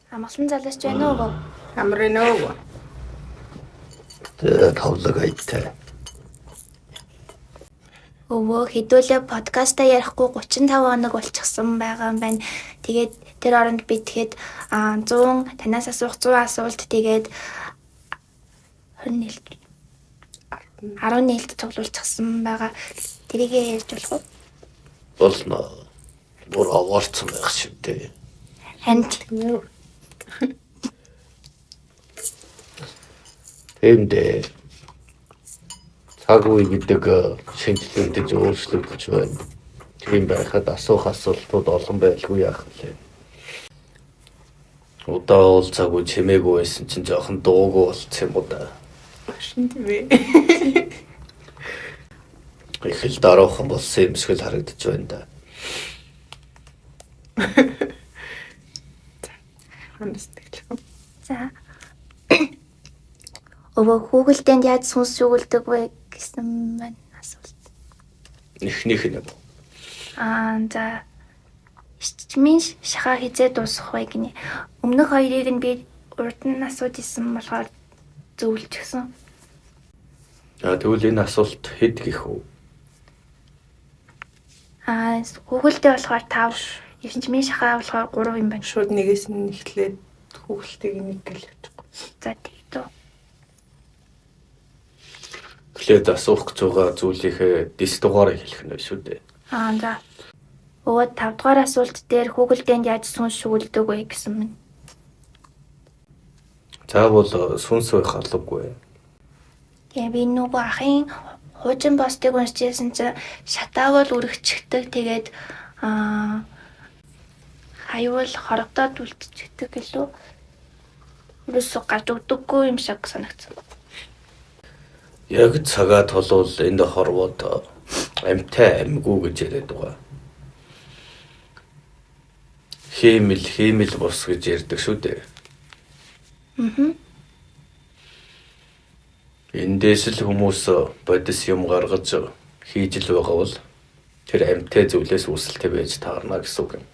Амгалан залууч байна уу? Амар байна уу? Тэгээ тавлаг аятай. Өвөө хэдүүлээ подкастаа ярихгүй 35 хоног болчихсон байгаа юм байна. Тэгээд тэр оронд би тэгэхэд 100 танаас асуух 100 асуулт тэгээд 20 нээлт 10 нээлт цуглуулчихсан байгаа. Тэрийг ярьж болох уу? Болно. Бүр овоорцсон байх шиг дээ. Харин Тийм дээ. Цаг үе гэдэг шинжлэгдэж өөрчлөгдөж байна. Тийм байхад асуух асуултууд олон байлгүй яах вэ? Удаа уулзаагүй чимээгүй байсан чинь жоохон дуугүй болцсон юм уу да. Машин тийм ээ. Их л даруухан болсон юм шиг л харагдаж байна да. Ханаас тэглэх. За. Өвөө хүүхэлдэнд яаж сүнс шүглдэг вэ гэсэн маань асуулт. Эхнийх нь юм. За. Эрчмийн шахаа хизээ дуусах вэ гинэ. Өмнөх хоёрыг нь би урд нь асууж исэн болохоор зөвлөжсөн. За тэгвэл энэ асуулт хэд гэх үү? Хүүхэлдэй болохоор 5, эрчмийн шахаа болохоор 3 юм байна. Шууд нэгээс нь эхлээд хүүхэлтэйг нэг гэл явчихгүй. За тийм үү. Эхлээд асуух гэж байгаа зүйлийнхээ дис дугаарыг хэлэх нь шүү дээ. За. Өвөө 5 дугаар асуулт дээр хүүхэлдэнд яаж сүнс шүглдэг вэ гэсэн минь. Заавал сүнс байх албагүй. Тэгээ би нөгөө ахын хуучин постыг уншижсэн чинь шатаавал үргэчихдэг. Тэгээд хаюул хорогдоод үлдчихдэг гэлүү. Ерөөсөө гарч өгдөггүй юм шиг санагдсан. Яг цагаа тулвал энэ хорвоод амьтай амьгүй гэж яриад байгаа. Хиймэл хиймэл бус гэж ярьдаг шүү дээ. Аа. Эндээс л хүмүүс бодис юм гаргаж хийж л байгаа бол тэр амьтай зүйлээс үүсэлтэй байж таарна гэсэн үг юм.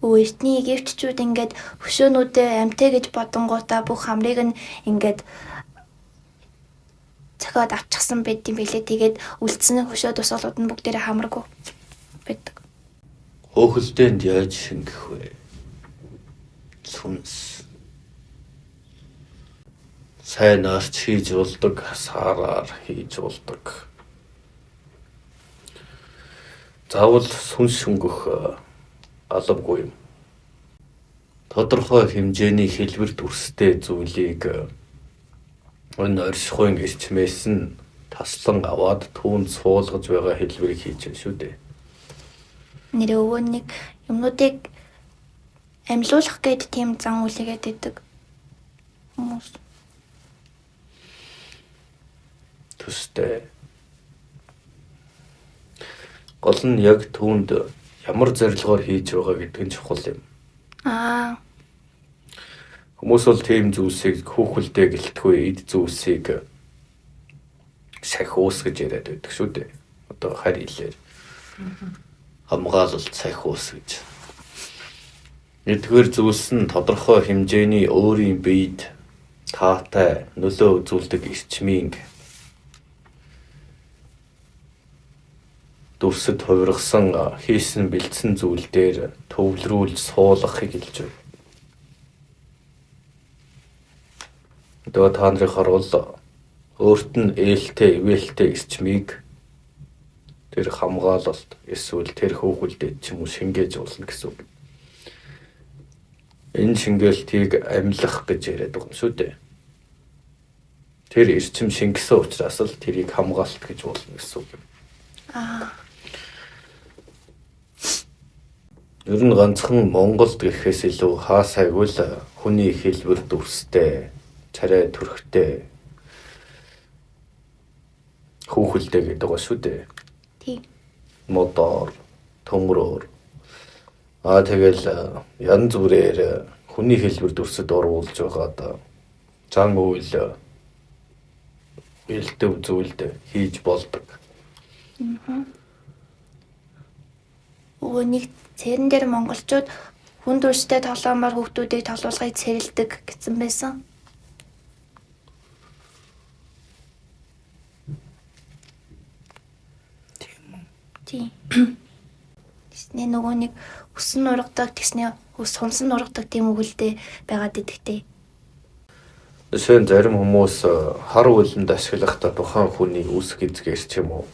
Өө эртний Египтчүүд ингээд хөшөөнүүдээ амьтай гэж бодонгуудаа бүх хамрыг нь ингээд цохиод авчихсан байт юм билээ. Тэгээд үлдсэн хөшөө тусгалууд нь бүгдээрээ хамаргүй байдаг. Хөөхөлдөөнд яаж шингэх вэ? Сүнс. Сайнаар ч хийж болдог, саараар хийж болдог. Заавал сүнс шүнгэх албагүй юм. Тодорхой хэмжээний хэлбэр дүрстэй зүйлийг энэ оршихуйн эрчмээс нь таслан аваад түүнд суулгаж байгаа хэлбэрийг хийж байна шүү дээ. Нэрээ өвөө нэг юмнуудыг амьлуулах гээд тийм зан үлээгээд идэг хүмүүс. Төстэй. Гол нь яг түүнд ямар зорилгоор хийж байгаа гэдэг нь чухал юм. Хүмүүс бол тийм зүйлсийг хүүхэлдэй гэлтгүй эд зүйлсийг сахиус гэж яриад байдаг шүү дээ. Одоо харь хэлээр. Хамгаалалт сахиус гэж. Эдгээр зүйлс нь тодорхой хэмжээний өөрийн биед таатай нөлөө үзүүлдэг эрчмийн дүрсэд хувиргасан хийсэн бэлдсэн зүйл дээр төвлөрүүлж суулгахыг хэлж байна. Одоо та нарын харуул өөрт нь ээлтэй, ивэлтэй эрчмийг тэр хамгаалалт эсвэл тэр хөөхөлдөд ч юм уу шингээж болно гэсэн үг. Энэ шингээлтийг амьлах гэж яриад байгаа юм шүү дээ. Тэр эрчим шингэсэн учраас л тэрийг хамгаалалт гэж болно гэсэн үг юм. Ер нь ганцхан Монголд гэхээс илүү хаа сайгүй л хүний хэлбэр дүрстэй, царай төрхтэй хүүхэлдэй гэдэг байгаа шүү дээ. Тийм. Модоор, төмрөөр. Тэгэл янз бүрээр хүний хэлбэр дүрсэд оруулж байгаад зан үйл элдв зүйлд хийж болдог. Өвөө нэг цэрэн дээр монголчууд Хүн дүрстэй тоглоомоор хүүхдүүдийг тоглуулахыг цэрэлдэг гэсэн байсан. Тийм үү. Тийм. Тэсний нөгөө нэг өсөн ургадаг, тэсний ус хумсан ургадаг тийм өгөлдөө байгаад идэгтэй. Жишээ нь зарим хүмүүс хар үлэнд ашиглахдаа тухайн хүний үсэг эзгээс ч юм уу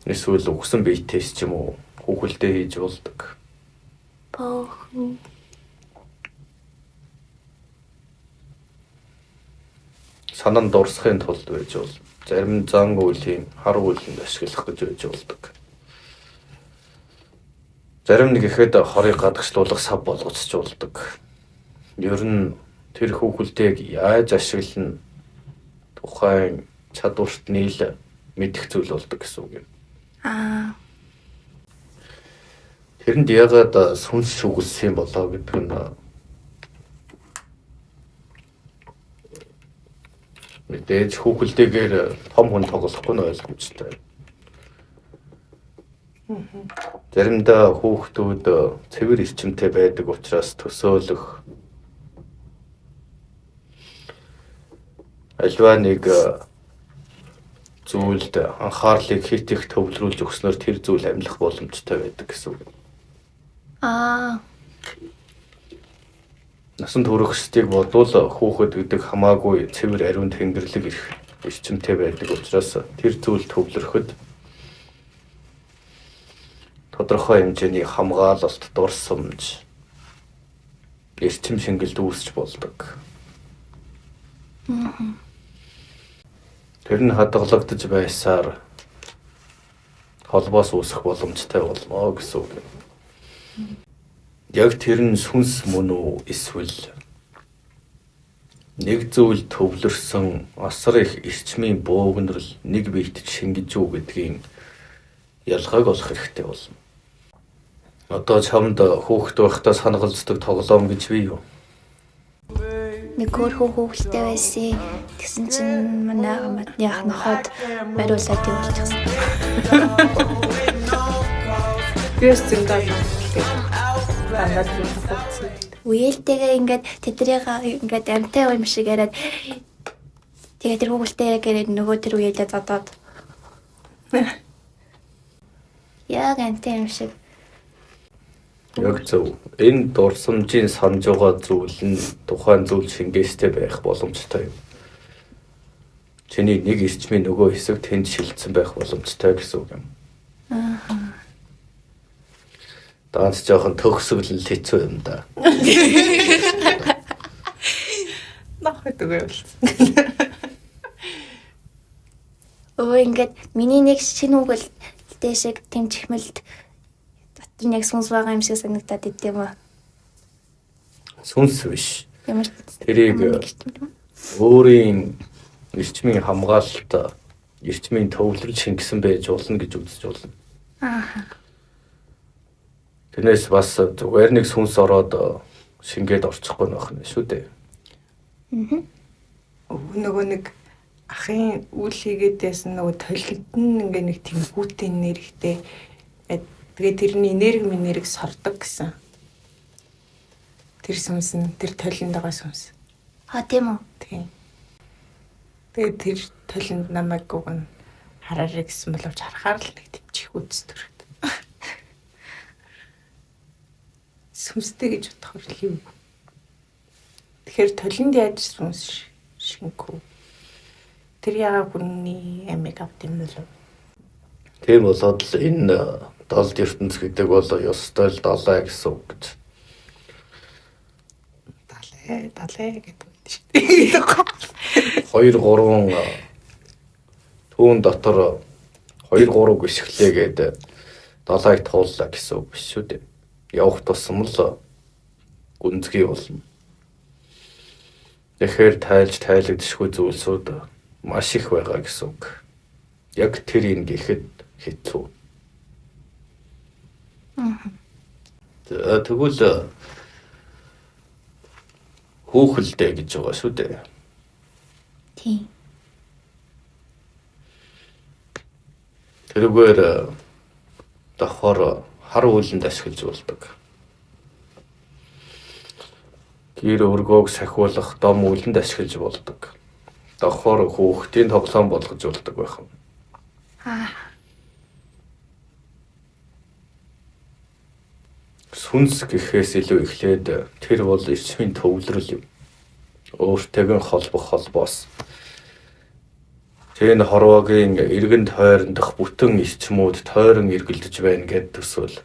эсвэл үгсэн биетээс ч юм уу хүүхэлдэй хийж болдог. Бөөхөн. Санан дурсахын тулд байж бол зарим зан үйлийн хар үлэнд ашиглах гэж байж болдог. Зарим нэг ихэд хорыг гадагшлуулах сав болгож ч болдог. Ер нь тэр хүүхэлдэйг яаж ашиглана тухайн чадварт нийл мэдэх зүйл болдог гэсэн үг юм. Аа. Тэрэнд ягаад сүнс шүглсэн болоо гэдэг нь мэдээж хүүхэлдэйгээр том хүн тоглохгүй нь ойлгомжтой. Заримдаа хүүхдүүд цэвэр эрчимтэй байдаг учраас төсөөлөх альва нэг зүйлд анхаарлыг хит их төвлөрүүлж өгснөөр тэр зүйл амилах боломжтой байдаг гэсэн үг. Аа. Насан туршидыг бодвол хүүхэд гэдэг хамаагүй цэвэр ариун тэнгэрлэг эрх эрчимтэй байдаг учраас тэр зүйл төвлөрөхөд тодорхой хэмжээний хамгаалалт, дурсамж, эрчим шингэлд үүсч болдог. Тэр нь хадгалагдаж байсаар холбоос үүсэх боломжтой болно гэсэн үг юм. Яг тэр нь сүнс мөн үү эсвэл нэг зүйл төвлөрсөн асар их эрчмийн буугнарл нэг биет шингэж үү гэдгийн ялгааг олох хэрэгтэй болно. Одоо чамд хүүхэд байхдаа санагалздаг тоглоом гэж бий юу? Нэг хөөрхөн хүүхэлтэй байсан. Тэгсэн чинь манай мадны ах нохоод бариулаад явуулчихсан. Би бас зөндөө хүүхэлтэй. Дандаа тийм хугацсан. Үеэлтэйгээ ингээд тэдрийг ингээд амтай юм шиг яриад тэгээ тэр хүүхэлтэйгээ яриад нөгөө тэр үеэлээ зодоод. Яг амтай юм шиг. Яг зөв. Энэ дурсамжийн санаж байгаа зүйл нь тухайн зүйл шингээстэй байх боломжтой юм. Чиний нэг эрчмийн нөгөө хэсэг тэнд шилжсэн байх боломжтой гэсэн үг юм. Аа. Даанч жоохон төгсгөл нь хэцүү юм да. Нахад үгүй болсон. Өө ингээд миний нэг шинэ үгэлтэй шиг тэм чихмэлд дотор нь яг сүнс байгаа юм шиг санагдаад идэв юм аа. Сүнс биш. Ямар Тэрийг өөрийн эрчмийн хамгаалалт, эрчмийн төвлөрөл шингэсэн байж болно гэж үзэж болно. Аа. Тэрнээс бас зүгээр нэг сүнс ороод шингээд орчихгүй байх нь шүү дээ. Аа. Нөгөө нэг ахын үйл хийгээд байсан нөгөө толгод нь ингээ нэг тийм гүтэн энергитэй тэгээ тэрний энерги минерэг сордог гэсэн. Тэр сүнс нь тэр толинд байгаа сүнс. А тийм үү? Тийм. Тэгээ тэр толинд намайг уг нь хараарай гэсэн боловч харахаар л нэг тийм чих үз төрөд. Сүнстэй гэж бодохоор л юм. Тэгэхээр толинд яаж сүнс шингэх вэ? Тэр яга хүний амийг авд юм болов? Тийм болоод л энэ далд ертөнц гэдэг бол ёстой л далай гэсэн үг гэж. Далай, далай гэдэг юм шүү дээ. 2 3 түүн дотор 2 3 гიშгэлээгээд далайг тууллаа гэсэн үг биш шүү дээ. Явах тусам л гүнзгий болно. Тэгэхээр тайлж тайлагдшгүй зүйлсүүд маш их байгаа гэсэн үг. Яг тэр ин гэхэд хэцүү. Тэгвэл хүүхэлдэй гэж байгаа шүү дээ. Тийм. Тэрүүгээр давхар хар үүлэнд ашиглаж болдог. Гэр өргөөг сахиулах дом үлэнд ашиглаж болдог. Давхар хүүхдийн тоглоом болгож болдог байх юм. Аа. Сүнс гэхээс илүү эхлээд тэр бол эрчмийн төвлөрөл юм. Өөртэйгэн холбох холбоос. Тэр энэ хорвоогийн эргэн тойрондох бүтэн эрчмүүд тойрон эргэлдэж байна гэд төсөөл.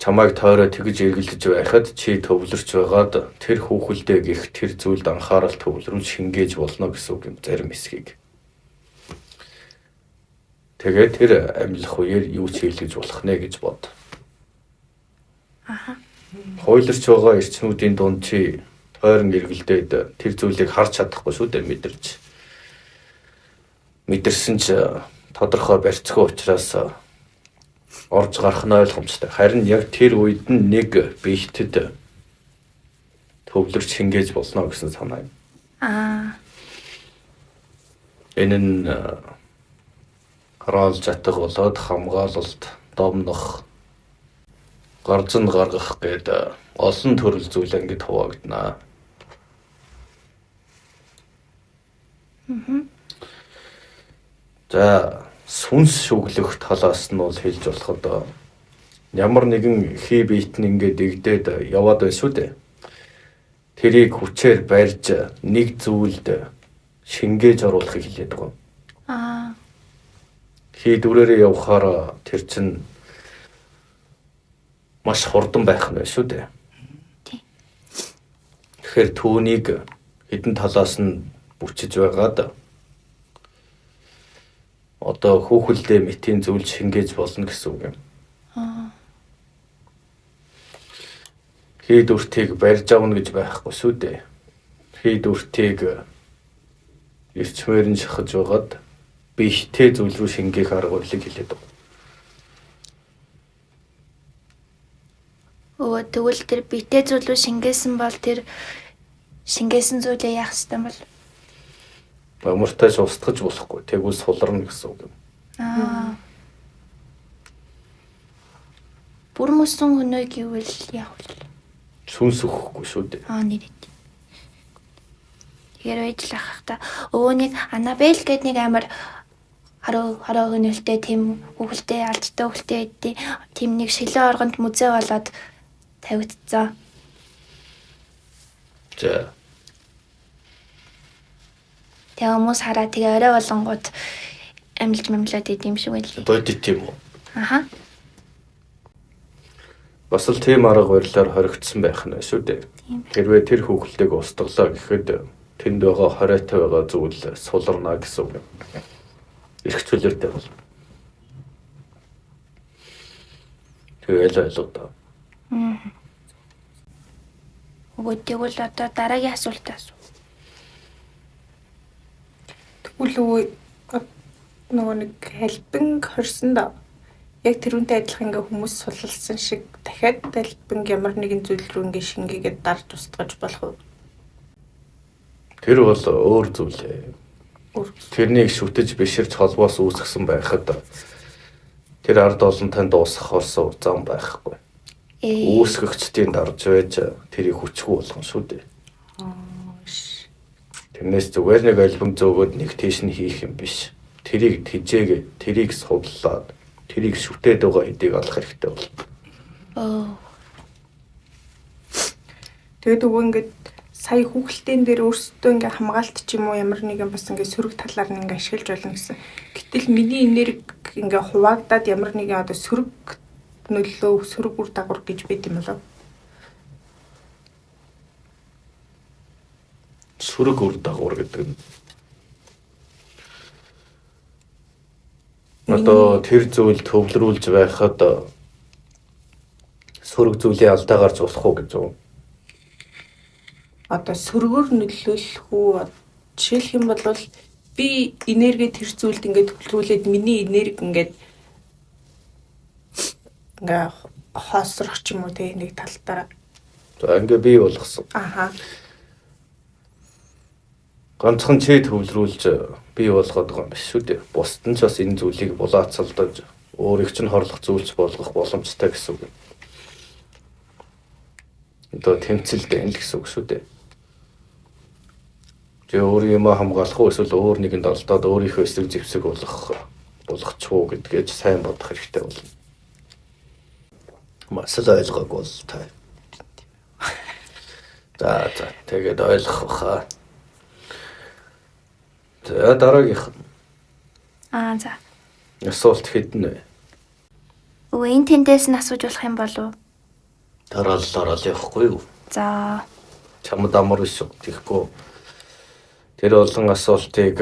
Чамайг тойроо тэгж эргэлдэж байхад чи төвлөрч байгаад тэр хүүхэлдээ гих тэр зүйлд анхаарал төвлөрүүлж шингээж болно гэсэн үг юм зарим хэсгийг. Тэгээд тэр амьлах үеэр юу ч хийлгэж болох нэ гэж бод. Аха. Хуйларч байгаа эрчмүүдийн дунд чи тойрон эргэлдээд тэр зүйлийг харж чадахгүй шүү дээ мэдэрч. Мэдэрсэн ч тодорхой барьцгүй учраас орж гарах нь ойлгомжтой. Харин яг тэр үед нь нэг биетэд төвлөрч шингээж болно гэсэн санаа юм. Аа. Энэ нь хараал жатга болоод хамгаалалт, домнох, гарзан гаргах гээд олон төрөл зүйл ангид хуваагдана. За, сүнс шүглэх талаас нь бол хэлж болоход ямар нэгэн хий биет нь ингээд дэгдээд яваад байна шүү дээ. Тэрийг хүчээр барьж нэг зүйлд шингээж оруулахыг хэлээд байгаа. Аа. Хий дүрээрээ явхаар тэр чинь маш хурдан байх нь байна шүү дээ. Тий. Тэгэхээр түүнийг хэдэн талаас нь бүчиж байгаад одоо хүүхэлдээ мэтийн зүйл шингээж болно гэсэн үг юм. Аа. Хий дүртийг барьж авна гэж байхгүй шүү дээ. Хий дүртийг эрчмээр нь шахаж байгаад биетэй зүйл рүү шингээх арга барилыг хэлээд байгаа. Өө тэгвэл тэр биетэй зүйл рүү шингээсэн бол тэр шингээсэн зүйлээ яах ёстой юм бол? Бомортой ч устгаж болохгүй. Тэгвэл суларна гэсэн үг юм. Аа. Бүр мөсөн хөнөө гэвэл яах вэ? Сүнс өгөхгүй шүү дээ. Аа нэрээд. Тэгэхээр байж л ах та. Өвөө нэг Анабель гээд нэг амар хараа хөнөөлтэй тийм хүүхэлтэй алдтай хүүхэлтэй эдний тийм нэг шилэн оргонд музей болоод тавигдсан. За. Тэгээ хүмүүс хараа тэгээ орой болонгууд амилж мэмлээд идэм шиг байлээ. Бодит юм уу? Аха. Бас л тийм арга барилаар хоригдсан байх нь шүү дээ. Тийм. Хэрвээ тэр хүүхэлдэйг устгалаа гэхэд тэнд байгаа хориотой байгаа зүйл суларна гэсэн үг юм. Эрх чөлөөтэй бол. Тэгэл ойлгоо. Өгөө тэгвэл одоо дараагийн асуулт асуу. Тэгвэл өвөө нөгөө нэг халбинг хорсон доо. Яг тэрүүнтэй адилхан ингээ хүмүүс сулалсан шиг дахиад албанг ямар нэгэн зүйл рүү ингээ шингээгээд дарж устгаж болох уу? Тэр бол өөр зүйл ээ. Өөр. Тэрнийг шүтэж биширч холбоос үүсгэсэн байхад тэр ард олонтой дуусгахоос зам байхгүй. Үүсгэгчдийн дарж байж тэрийг хүчгүй болгон шүү дээ. Тэрнээс зүгээр нэг альбом зөөгөөд нэг тийш нь хийх юм биш. Тэрийг тэжээгээ, тэрийг судлаад, тэрийг шүтээд байгаа хэдийг олох хэрэгтэй болно. Оо. Тэгээд өвөө ингээд сая хүүхэлдэйн дээр өөрсдөө ингээ хамгаалт ч юм уу ямар нэгэн бас ингээ сөрөг талаар нь ингээ ашиглаж болно гэсэн. Гэтэл миний энерги ингээ хуваагдаад ямар нэгэн одоо сөрөг нөлөө, сөрөг үр дагавар гэж байд юм болов? Сөрөг үр дагавар гэдэг нь одоо тэр зүйл төвлөрүүлж байхад сөрөг зүйлийн алдаа гарч болох уу гэж үү? Одоо сөргөөр нөлөөлөх үү? Жишээлх юм бол би энерги тэр зүйлд ингээд төвлөрүүлээд миний энерги ингээд ингээ хоосрох ч юм уу те нэг талтаа. За ингээ бий болгосон. Аха. Ганцхан чи төвлөрүүлж бий болгоод байгаа юм биш шүү дээ. Бусд нь ч бас энэ зүйлийг булаацалдаж өөрийг чинь хорлох зүйлч болгох боломжтой гэсэн үг. Одоо тэмцэлд байна л гэсэн үг шүү дээ. Тэгээ өөр юмаа хамгаалах уу эсвэл өөр нэгэнд олдоод өөрийнхөө эсрэг зэвсэг болох болгочих уу гэдгээ ч сайн бодох хэрэгтэй болно. Маш л ойлгоогүй бол та. За за, тэгээд ойлгох баха. За, дараагийнх нь. Аа, за. Асуулт хэдэн вэ? Өвөө, энэ тэндээс нь асууж болох юм болов уу? Дараалал явахгүй юу? За. Чамд амар биш үү? Тэгэхгүй. Тэр олон асуултыг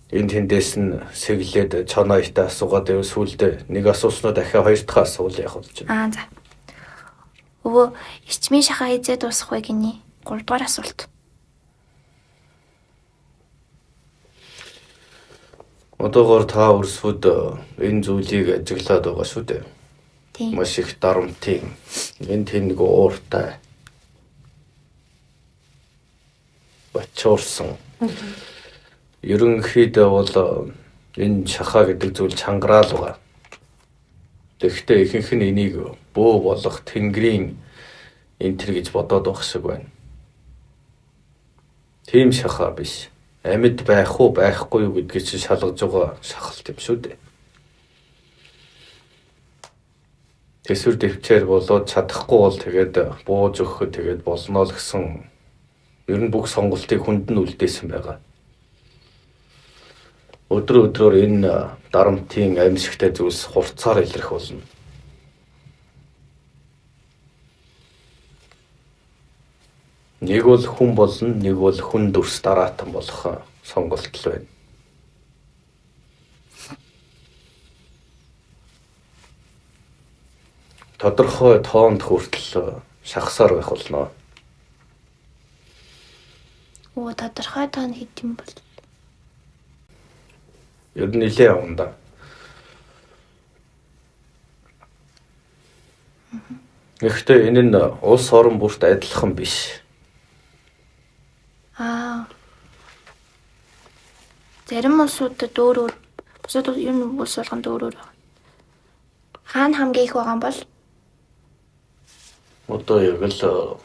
энэ тэндээс нь сэглээд чоноо ихтэй асуугаад байвал сүүлдээ нэг асуусноо дахиад хоёр дахь асуул явах болж байна. Аа, за. Өвөө, ичмийн шахаа хизээ дуусах вэ гинэ? 3 дугаар асуулт. Одоогоор та өрсвөд энэ зүйлийг ажиглаад байгаа шүү дээ. Тийм. Маш их дарамтын энэ тэнэг ууртай бачуурсан. Ерөнхийдөө бол энэ шахаа гэдэг зүйл чангараал байгаа. Тэгэхдээ ихэнх нь энийг бөө болох тэнгэрийн энтер гэж бодоод байх шиг байна. Тийм шахаа биш. Амьд байх уу байхгүй юу гэдгийг чинь шалгаж байгаа шахалт юм шүү дээ. Тэсвэр дэвчээр болоод чадахгүй бол тэгээд бууж өгөхөд тэгээд болно л гэсэн ер нь бүх сонголтыг хүнд нь үлдээсэн байгаа. Өдөр өдрөөр энэ дарамтын аимшигтай зүйлс хурцаар илрэх болно. Нэг бол хүн болно, нэг бол хүн дүрс дараатан болох сонголт л байна. Тодорхой тоонд хүртэл шахсаар байх болно. Өвөө, тодорхой тоон хэд юм бол? Ер нь нэлээд явна да. Гэхдээ энэ нь улс орон бүрт адилхан биш. Аа. Зарим улсуудад өөр өөр, бусад ер нь улс болгонд өөр өөр байна. Хаана хамгийн их байгаа юм бол? Одоо яг л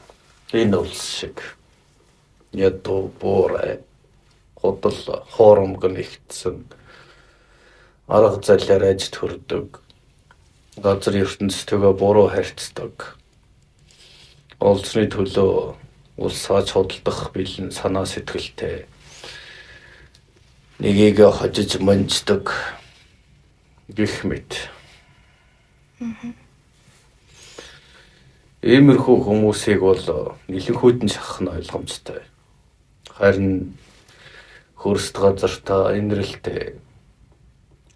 энэ улс шиг ядуу, буурай, худал, хоромг нэгтсэн, арга залиар аж төрдөг, газар ертөнцтэйгээ буруу харьцдаг, олзны төлөө улсаа худалдах бэлэн санаа сэтгэлтэй, нэгийг хожиж манждаг гэх мэт. Иймэрхүү хүмүүсийг бол нэлэнхүйдэн шахах нь ойлгомжтой. Харин хөрст газартаа инрэлтэй,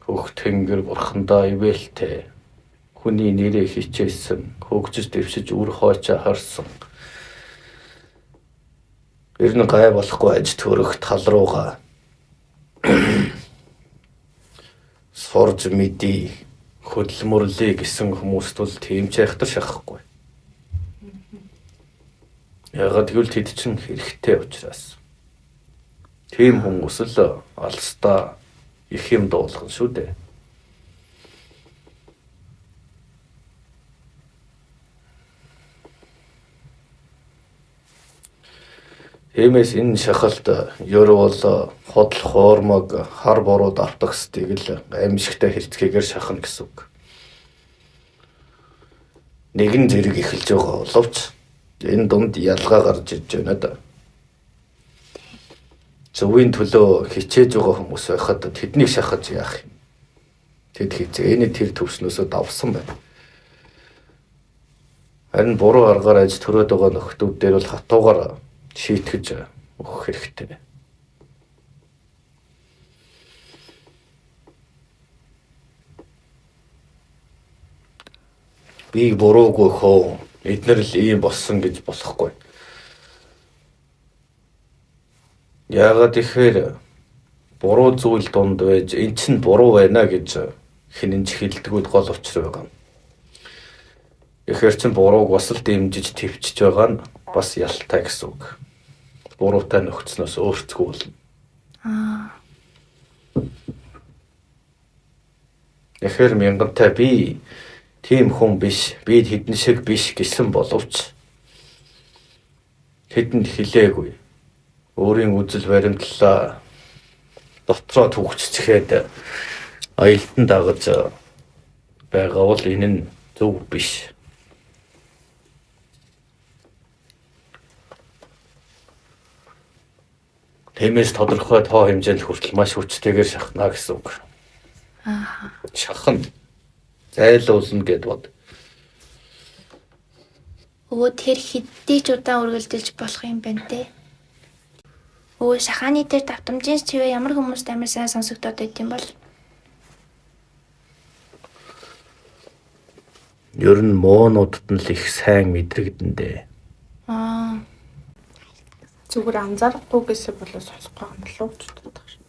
хөх тэнгэр бурхандаа ивэлтэй, хүний нэрээ хичээсэн, хөгжиж дэвшиж үр хоочоо харсан. Ер нь гай болохгүй аж төрөх тал руугаа сурж мэдий, хөдөлмөрлөе гэсэн хүмүүст бол тийм ч айхтар шахахгүй. Ягаад гэвэл тэд чинь хэрэгтэй учраас. Тийм хүмүүс л алстаа их юм дуулгана шүү дээ. Тиймээс энэ шахалт ер бол ходол хоормог хар буруу давтагсдыг л аимшигтай хэрцгээгээр шахна гэсэн үг. Нэгэн зэрэг эхэлж байгаа боловч энэ дунд ялгаа гарч ирж байна да. Зөвийн төлөө хичээж байгаа хүмүүс байхад тэднийг шахаж яах юм? Тэд хизээний тэр төвшнөөсөө давсан байна. Харин буруу аргаар аж төрөөд байгаа нөхдүүд дээр бол хатуугаар шийтгэж өгөх хэрэгтэй. Би буруугүй хөө, эднэр л ийм болсон гэж болохгүй. Яагаад ихээр буруу зүйл дунд байж эн чинь буруу байна гэж хинэн ч хэлдэггүй гол учир байгаа юм. Тэгэхээр чин бурууг бас л дэмжиж төвчж байгаа нь бас ялтай гэсэн үг. Буруутай нөхцнөөс өөрцгүй болно. Аа. Тэгэхээр мянгантай би тийм хүн биш, би тэдэн шиг биш гэсэн боловч Тэдэнд хэлээгүй. Өөрийн үзэл баримтлалаа дотроо түгччихэд аялтан дагаж байгаа бол энэ нь зөв биш. Тиймээс тодорхой тоо хэмжээнд хүртэл маш хүчтэйгээр шахна гэсэн үг. Аа. Шахна. Зайлуулна гэд бод. Өвөө тэр хэдий ч удаан үргэлжилж болох юм байна те. Өвөө шахааны дээр давтамжийн чивээ ямар хүмүүст амар сайн сонсогдоод байт юм бол? Ер нь муунуудад нь л их сайн мэдрэгдэн дээ. Аа. Зүгээр анзаарахгүйгээсээ болоо сонсохгүй юм болов уу гэж боддог шин.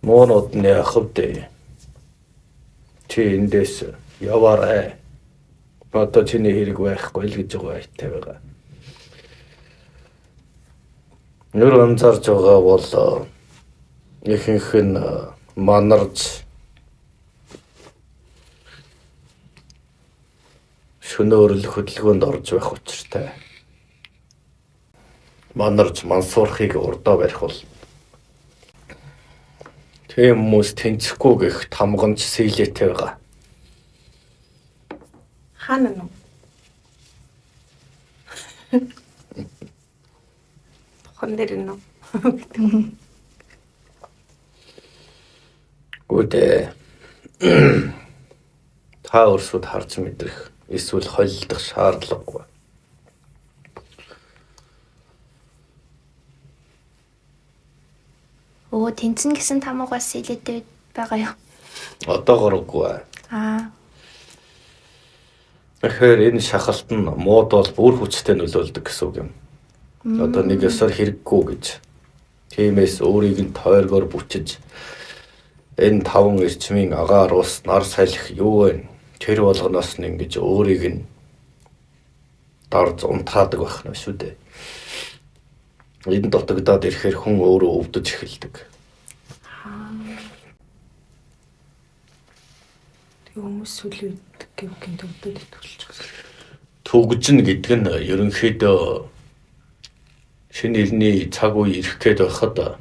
Муунууд нь яах вэ? Чи эндээс яваарай. Одоо чиний хэрэг байхгүй л гэж байгаа айтай байгаа. Нөр анзаарч байгаа бол ихэнх нь манарч шөнөөрөл хөдөлгөөнд орж байх учиртай. Манарч мансуурхыг урдаа барих бол тийм хүмүүс тэнцэхгүй гэх тамганч сэлэтэй байгаа. Хаана нү? Тухан дээр нүү? Гүдэ. Та өөрсөд харж мэдрэх эсвэл холилдох шаардлагагүй. Өвөө тэнцэн гэсэн тамга бас сэлэтэй байгаа юу? Одоогор үгүй. Аа. Тэгэхээр энэ шахалт нь мууд бол бүр хүчтэй нөлөөлдөг гэсэн үг юм. Одоо нэг ёсоор хэрэггүй гэж. Тиймээс өөрийг нь тойргоор бүчиж энэ таван эрчмийн агаар ус нар салхи юу вэ? Тэр болгоноос нь ингэж өөрийг нь дарж унтаадаг байх нь шүү дээ. Энэ дутагдаад ирэхээр хүн өөрөө өвдөж эхэлдэг. Тэгээ хүмүүс сүүлийн үед гэв гинт өвдөд итгэлж байгаа. Түгжин гэдэг нь ерөнхийдөө шинэ ирний цаг үе ирэх гээд байхад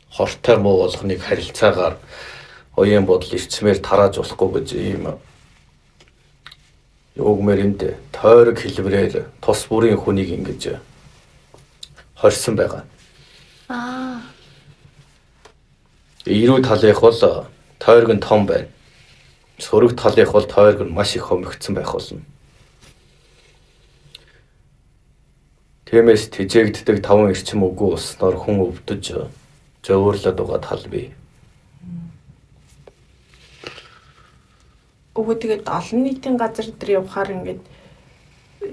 хортой муу болгоныг харилцаагаар оюун бодол эрчмээр тарааж болохгүй гэж ийм юугмэр энд тойрог хэлбэрээр тус бүрийн хүнийг ингэж хорьсон байгаа. Аа. Эрүү талынх бол тойрог нь том байна. Сөрөг талынх бол тойрог нь маш их хомигдсон байх болно. Тиймээс тэжээгддэг таван эрчим үгүй болсноор хүн өвдөж зовирлоод байгаа тал бий. Өвөө тэгээд олон нийтийн газар дээр явхаар ингээд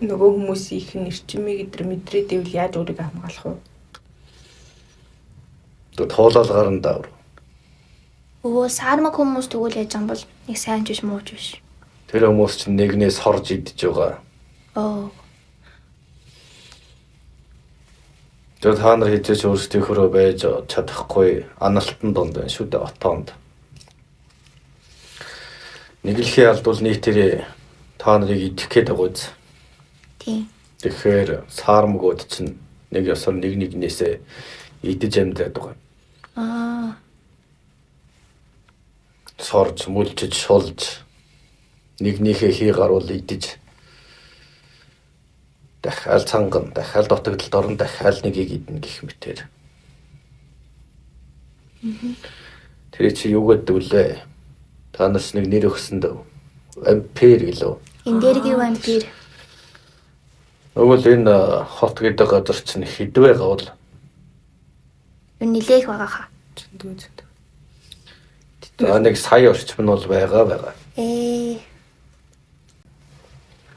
нөгөө хүмүүсийн их эрчмийг өдр мэдрээд ивэл яаж өөрийгөө хамгаалах вэ? Туулаал гарна даа. Өвөө саармаг хүмүүс тэгвэл яаж юм бол нэг сайн ч биш муу ч биш. Тэр хүмүүс чинь нэгнээс хорж идэж байгаа. Оо. Тэр та нар хэзээ ч өөрсдийнхөөрөө байж чадахгүй аналтан донд байна шүү дээ, отоонд. Нэглэхийн алдвал нийтээрээ та нарыг идэх гээд байгаа биз. Тийм. Тэгэхээр саармгууд чинь нэг ёсоор нэг нэгнээсээ идэж амьдраад байгаа. Аа. Сорж, мүлжиж, шулж нэгнийхээ хий гаруул идэж дахиад цанган, дахиад дутагдалд орно, дахиад нэгийг идэнэ гэх мэтэр. Тэр чи юу гэдэг вүлээ? Та нарс нэг нэр өгсөн дөө. Вампир гэлөө. Эндэргийн вампир. Тэгвэл энэ хот гэдэг газар чинь хэдвэ гавл? Юу нилээх байгаа хаа. Зөндөө зөндөө. За нэг сая орчим нь бол байгаа.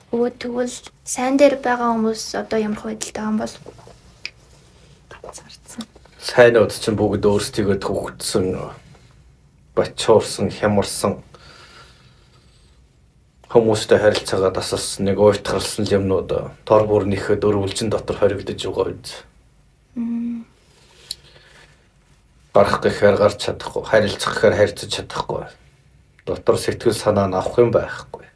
Өвөө тэгвэл сайн дээр байгаа хүмүүс одоо ямар байдалтай юм бол? Гацаарсан. Сайнууд чинь бүгд өөрсдийгөө төвхтсөн, бачуурсан, хямарсан хүмүүстэй харилцаагаа тасалсан, нэг уйтгарсан юмнууд тор бүр нэхэ дөрвөлжин дотор хоригдож байгаа биз. Гарах гэхээр гарч чадахгүй, харилцах гэхээр харьцаж чадахгүй. Дотор сэтгэл санаа нь авах юм байхгүй.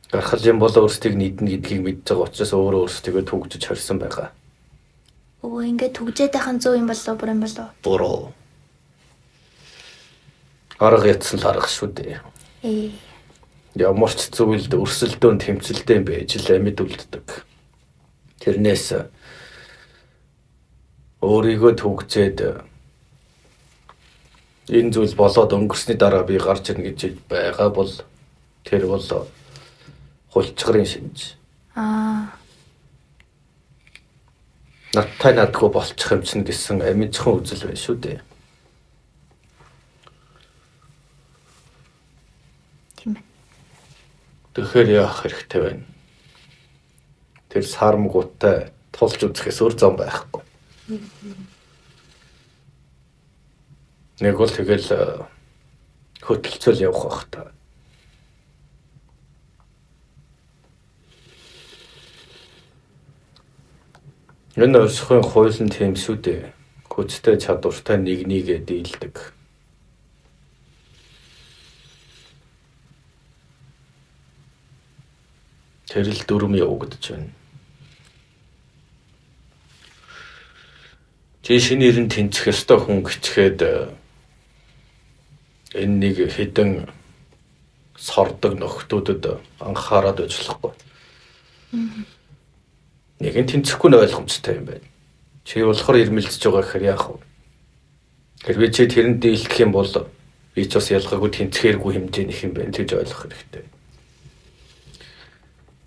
Гархал юм бол өөрсдийг нийднэ гэдгийг мэдж байгаа учраас өөрөө өөрсдийгөө түгжиж хорьсон байгаа. Өвөө ингээд түгжээд байх нь зөв юм болов уу, буруу юм болов уу? Буруу. Арга ятсан л арга шүү дээ. Ээ. Ямар ч зүйлд өрсөлдөөн тэмцэлдэн байж л амьд үлддэг. Тэрнээс өөрийгөө түгжээд энэ зүйл болоод өнгөрсний дараа би гарч ирнэ гэж байгаа бол тэр бол хулчгарын шинж. Аа. Надтай надгүй болчих юм чинь гэсэн амижхан үзэл байна шүү дээ. Тийм ээ. Тэгэхээр яах хэрэгтэй вэ? Тэр сармгуудтай тулж үзэхээс өөр зам байхгүй. Нэг бол тэгэл хөтөлцөл явах бах та. Энэ оршихуйн хууль нь тийм шүү дээ. Хүчтэй чадвартай нэг нэгээ дийлдэг. Тэр л дүрм явагдаж байна. Чи шинэ ирэн тэнцэх ёстой хүн гिचхэд энэ нэг хідэн сордог нөхдүүдэд анхаарад байж болохгүй. Нэг нь тэнцэхгүй нь ойлгомжтой юм байна. Чи болохоор ирмэлцэж байгаа гэхээр яах вэ? Хэрвээ чи тэрэнд дийлдэх юм бол би ч бас ялгаагүй тэнцэхээргүй хэмжээнийх юм байна гэж ойлгох хэрэгтэй.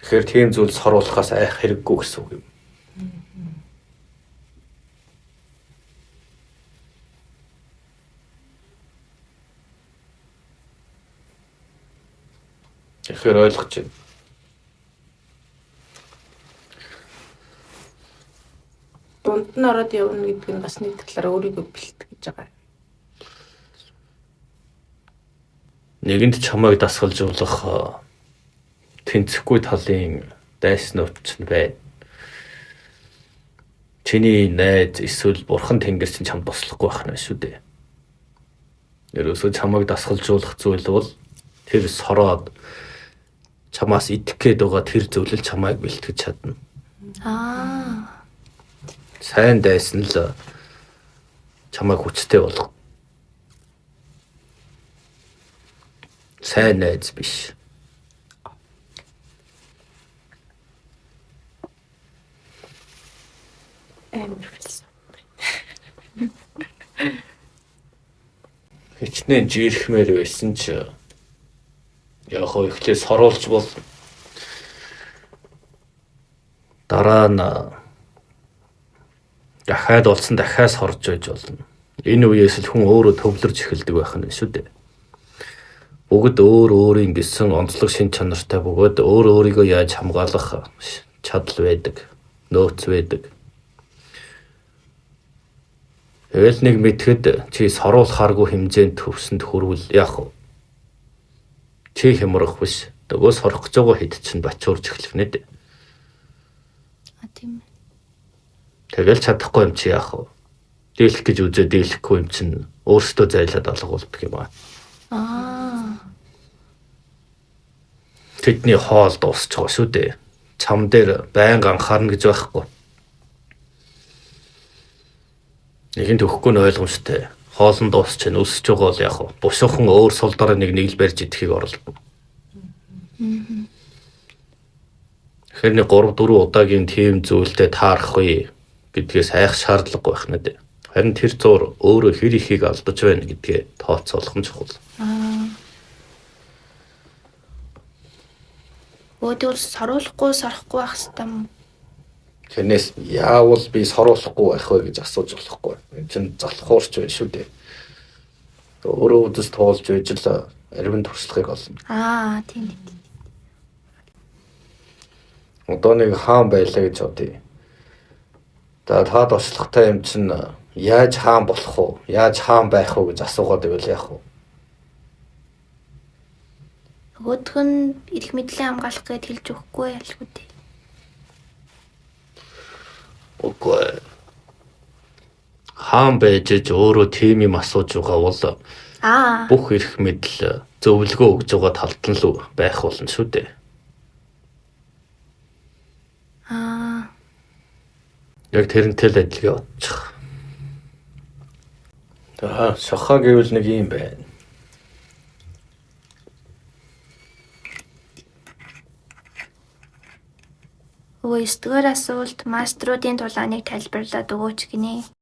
Тэгэхээр тийм зүйл соруулахаас айх хэрэггүй гэсэн үг юм. Тэгэхээр ойлгож байна. Дунд нь ороод явна гэдэг нь бас нэг талаараа өөрийгөө бэлтгэж байгаа. Нэгэнд чамайг дасгалжуулах тэнцэхгүй талын дайснууд ч байна. Чиний найз эсвэл бурхан тэнгэр чинь чамд туслахгүй байх нь шүү дээ. Ерөөсөө чамайг дасгалжуулах зүйл бол тэр сороод чамаас идэх гээд байгаа тэр зүйл л чамайг бэлтгэж чадна. Аа. Сайн дайсан л чамайг хүчтэй болгох. Сайн найз биш. Амар философи. Хичнээн жирэхмээр байсан ч яг хоо эхлээ соруулж бол дараа нь дахиад болсон дахиад сорж байж болно. Энэ үеэс л хүн өөрөө төвлөрч эхэлдэг байх нь шүү дээ. Бүгд өөр өөрийн гэсэн онцлог шин чанартай бөгөөд өөр өөрийгөө яаж хамгаалах чадал байдаг, нөөц байдаг. Тэгэл нэг мэтгэд чи соруулахааргүй хэмжээнд төвсөнд хүрвэл яах вэ? Чи хямрах биш. Нөгөө сорох гэж байгаа хэд чинь бачуурч эхлэх нэ дээ. А тийм ээ. Тэгэл чадахгүй юм чи яах вэ? Дийлэх гэж үзээ дийлэхгүй юм чинь өөрсдөө зайлаад алга болдог юм аа. Аа. Тэдний хоол дуусч байгаа шүү дээ. Чам дээр байнга анхаарна гэж байхгүй. Нэгэн төгөхгүй нь ойлгомжтой. Хоол нь дуусч чинь өсөж байгаа бол яах вэ? Бушуухан өөр сул дорой нэг нэг л барьж идэхийг оролдоно. Тэгэхээр нэг 3 4 удаагийн тийм зүйлтэй таарах вэ гэдгээс айх шаардлагагүй байх нэ. Харин тэр зур өөрөө хэр ихийг алдаж байна гэдгээ тооцоолох нь чухал. Аа. Өөдөө соруулахгүй сорохгүй байх хэрэгтэй юм. Тэрнээс яавал би соруулахгүй байх вэ гэж асууж болохгүй. Энэ чинь залхуурч байна шүү дээ. Өөрөө үзэж туулж байж л аривын туршлагыг олно. Аа, тийм тийм. Одоо нэг хаан байлаа гэж бодъё. За таад очлохтой юм чинь яаж хаан болох вэ? Яаж хаан байх вэ гэж асуугаад байвал яах вэ? Нөгөөх нь эрх мэдлээ хамгаалах гэж хэлж өгөхгүй ялгүй дээ. Үгүй. Хаан байж аж өөрөө тийм юм асууж байгаа бол Аа. бүх эрх мэдэл зөвлөгөө өгж байгаа талд нь л байх болно шүү дээ. Яг тэрнтэй л адил явуучих. За, шохоо гэвэл нэг юм байна. Өвөө есдүгээр асуулт мастеруудын тулааныг тайлбарлаад өгөөч гэнэ.